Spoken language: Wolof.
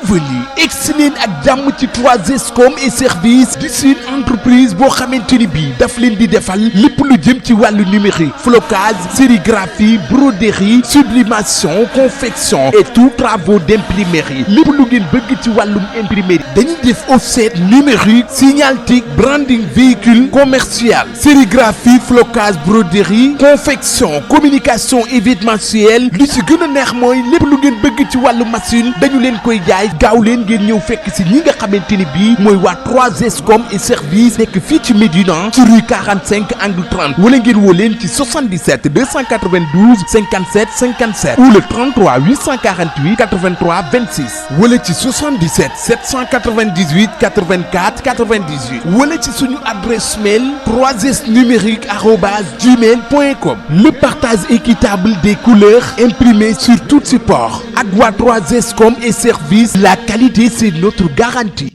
bienvenue excellent ak jàmm ci 3S com et service di seen entreprise boo xamante ni bii daf leen di defal lépp lu jëm ci wàllu numérique flocage sérigraphie broderie sublimation confection et tout travaux d'imprimerie lépp lu ngeen bëgg ci wàllum imprimerie dañuy def offset numérique signalétique branding véhicule commercial sérigraphie flocage broderie confection communication événementielle lu ci gën a neex mooy lépp lu ngeen bëgg ci wàllu machine dañu leen koy jaay gaaw leen ngeen ñëw fekk ci ñi nga xamante ni bii mooy waa 3S com et service nekk fii ci Médina ci rue 45 angle 30 wala ngeen woo leen ci 77 292 57 57 ou le 33 848 83 26 wala ci 77 798 84 98 wala ci suñu adresse mail 3snumérique@gmail.com. Le partage équitable des couleurs imprimées sur tout support ak waa 3S com et service la qualité c'est notre garantie.